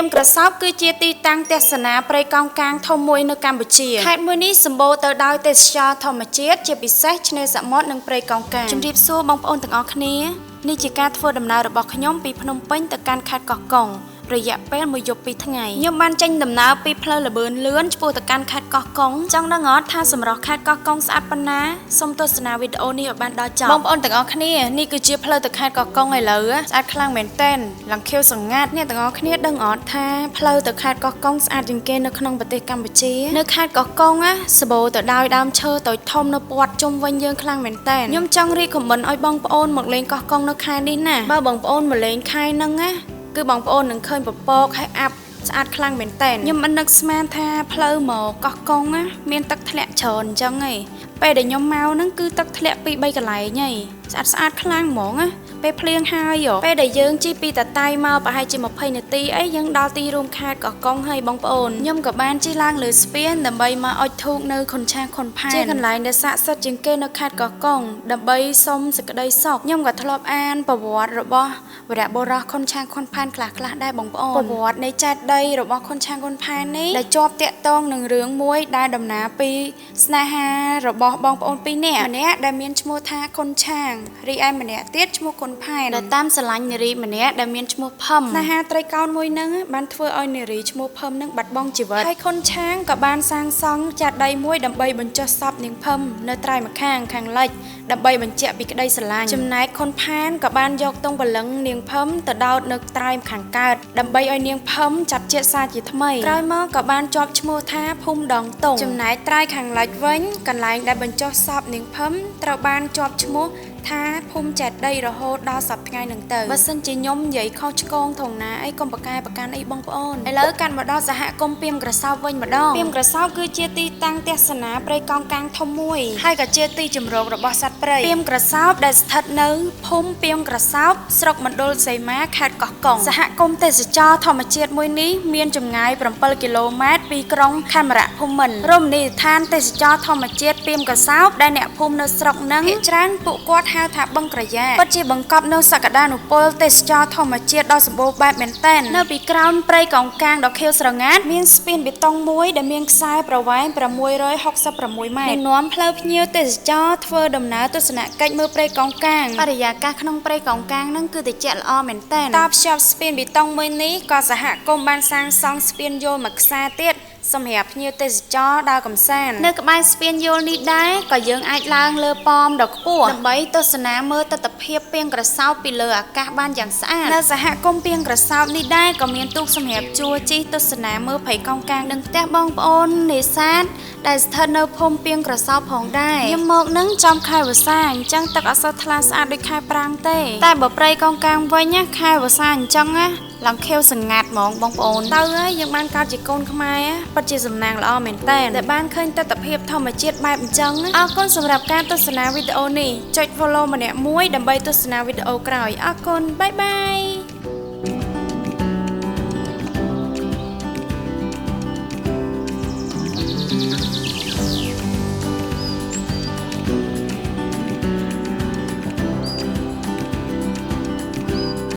ពាមក្រសោបគឺជាទីតាំងទស្សនាព្រៃកោងកាងធំមួយនៅកម្ពុជាខេត្តមួយនេះសម្បូរទៅដោយទេសចរធម្មជាតិជាពិសេសឆ្នេរសមុទ្រនិងព្រៃកោងកាងជំរាបសួរបងប្អូនទាំងអស់គ្នានេះជាការធ្វើដំណើររបស់ខ្ញុំពីភ្នំពេញទៅកាន់ខេត្តកោះកុងរយៈពេលមួយយប់ពីរថ្ងៃខ្ញុំបានចេញដំណើរពីផ្លូវល្បឿនលឿនឆ្ពោះទៅកាន់ខេត្តកោះកុងចង់ដឹងអត់ថាសម្រស់ខេត្តកោះកុងស្អាតប៉ុណ្ណាសូមទស្សនាវីដេអូនេះឲ្យបានដល់ចប់បងប្អូនទាំងអស់គ្នានេះគឺជាផ្លូវទៅខេត្តកោះកុងឥឡូវស្អាតខ្លាំងមែនទែនឡើងខៀវស្រងាត់អ្នកទាំងអស់គ្នាដឹងអត់ថាផ្លូវទៅខេត្តកោះកុងស្អាតជាងគេនៅក្នុងប្រទេសកម្ពុជានៅខេត្តកោះកុងណាសម្បូរទៅដោយដើមឈើតូចធំនៅព័ទ្ធជុំវិញយើងខ្លាំងមែនទែនខ្ញុំចង់រីកខមមិនឲ្យបងប្អូនមកលេងកោះកុងនៅខែនេះណាបើបងប្អូនមកលេងខែហ្នឹងណាគឺបងប្អូននឹងឃើញពពកហើយអាប់ស្អាតខ្លាំងមែនតើខ្ញុំមិននឹកស្មានថាផ្លូវមកកោះកុងណាមានទឹកធ្លាក់ច្រើនអញ្ចឹងឯងពេលដែលខ្ញុំមកហ្នឹងគឺទឹកធ្លាក់ពី3កន្លែងឯងស្អាតស្អាតខ្លាំងហ្មងណាពេលភ្លៀងហើយពេលដែលយើងជិះពីតាតៃមកប្រហែលជា20នាទីអីយើងដល់ទីរួមខេត្តកោះកុងហើយបងប្អូនខ្ញុំក៏បានជិះឡើងលើស្ពានដើម្បីមកអុជធូបនៅខុនឆាងខុនផែនជាកន្លែងដែលស័ក្តិសិទ្ធិជាងគេនៅខេត្តកោះកុងដើម្បីសុំសេចក្តីសុខខ្ញុំក៏ធ្លាប់អានប្រវត្តិរបស់វីរបុរសខុនឆាងខុនផែនខ្លះៗដែរបងប្អូនប្រវត្តិនៃចេតិយរបស់ខុនឆាងខុនផែននេះដែលជាប់តាក់ទងនឹងរឿងមួយដែលដំណើរពីស្នេហារបស់បងប្អូនពីរនាក់ម្នាក់ដែលមានឈ្មោះថាខុនឆាងរីឯម្នាក់ទៀតឈ្មោះខុនផែនដែលតាមស្រឡាញ់នារីម្នាក់ដែលមានឈ្មោះផឹមស្នេហាត្រីកោណមួយនឹងបានធ្វើឲ្យនារីឈ្មោះផឹមនឹងបាត់បង់ជីវិតហើយខុនឆាងក៏បានសាងសង់ចេតិយមួយដើម្បីបញ្ចុះសពនាងផឹមនៅត្រើយម្ខាងខាងលិចដើម្បីបញ្ជាក់ពីក្តីស្រឡាញ់ចំណែកខុនផែនក៏បានយកទង់ព្រលឹងនាងផឹមទៅដោតនៅត្រើយខាងកើតដើម្បីឲ្យនាងផឹមចាប់ជាតិសាជាថ្មីក្រោយមកក៏បានជាប់ឈ្មោះថាភូមិដងតុងចំណែកត្រើយខាងលិចវិញកន្លែងដែលបញ្ចុះសពនាងផឹមត្រូវបានជាប់ឈ្មោះថាភូមិចេតិយរហូតដល់សប្តាហ៍ថ្ងៃនឹងទៅបើសិនជាខ្ញុំនិយាយខុសឆ្គងថងណាអីកុំប្រកែប្រកាន់អីបងប្អូនឥឡូវកាន់មកដល់សហគមន៍ពាមក្រសោបវិញម្ដងពាមក្រសោបគឺជាទីតាំងទស្សនាព្រៃកោងកាងធំមួយហើយក៏ជាទីជម្រករបស់សត្វព្រៃពាមក្រសោបដែលស្ថិតនៅភូមិពាមក្រសោបស្រុកមណ្ឌលសីមាខេត្តកោះកុងសហគមន៍ទេសចរធម្មជាតិមួយនេះមានចម្ងាយ7គីឡូម៉ែត្រពីក្រុងខេមរៈភូមិន្ទរមណីយដ្ឋានទេសចរធម្មជាតិពាមក្រសោបដែលអ្នកភូមិនៅស្រុកនឹងភាគច្រើនពួកគាត់ហៅថាបឹងក្រយ៉ាពិតជាបង្កប់នៅសក្តានុពលទេសចរធម្មជាតិដ៏សម្បូរបែបមែនទែននៅពីក្រោមព្រៃកោងកាងដ៏ខៀវស្រងាត់មានស្ពានបេតុងមួយដែលមានខ្សែប្រវែង666ម៉ែត្រនាំផ្លូវភ្ញៀវទេសចរធ្វើដំណើរទស្សនកិច្ចមើលព្រៃកោងកាងបរិយាកាសក្នុងព្រៃកោងកាងនឹងគឺត្រជាក់ល្អមែនទែនតភ្ជាប់ស្ពានបេតុងមួយនេះក៏សហគមន៍បានសាងសង់ស្ពានយោលមួយខ្សែទៀតសម្រាប់ភ្ញៀវទេសចរដើរកម្សាន្តនៅក្បែរស្ពានយោលនេះដែរក៏យើងអាចឡើងលើប៉មដ៏ខ្ពស់ដើម្បីទស្សនាមើលទិដ្ឋភាពពាងក្រសោបពីលើអាកាសបានយ៉ាងស្អាតនៅសហគមន៍ពាងក្រសោបនេះដែរក៏មានទូកសម្រាប់ជួលជិះទស្សនាមើលព្រៃកោងកាងនិងផ្ទះបងប្អូននេសាទដែលស្ថិតនៅភូមិពាងក្រសោបផងដែរខ្ញុំមកនឹងចំខែវស្សាអញ្ចឹងទឹកអត់សូវថ្លាស្អាតដូចខែប្រាំងទេតែបើព្រៃកោងកាងវិញណាខែវស្សាអញ្ចឹងណាឡើងខៀវសងាត់ហ្មងបងប្អូនទៅហើយយើងបានកើតជាកូនខ្មែរពិតជាសំណាងល្អមែនតើដែលបានឃើញទិដ្ឋភាពធម្មជាតិបែបអញ្ចឹងអរគុណសម្រាប់ការទស្សនាវីដេអូនេះចុច follow ម្នាក់មួយដើម្បីទស្សនាវីដេអូក្រោយអរគុណបាយបាយ។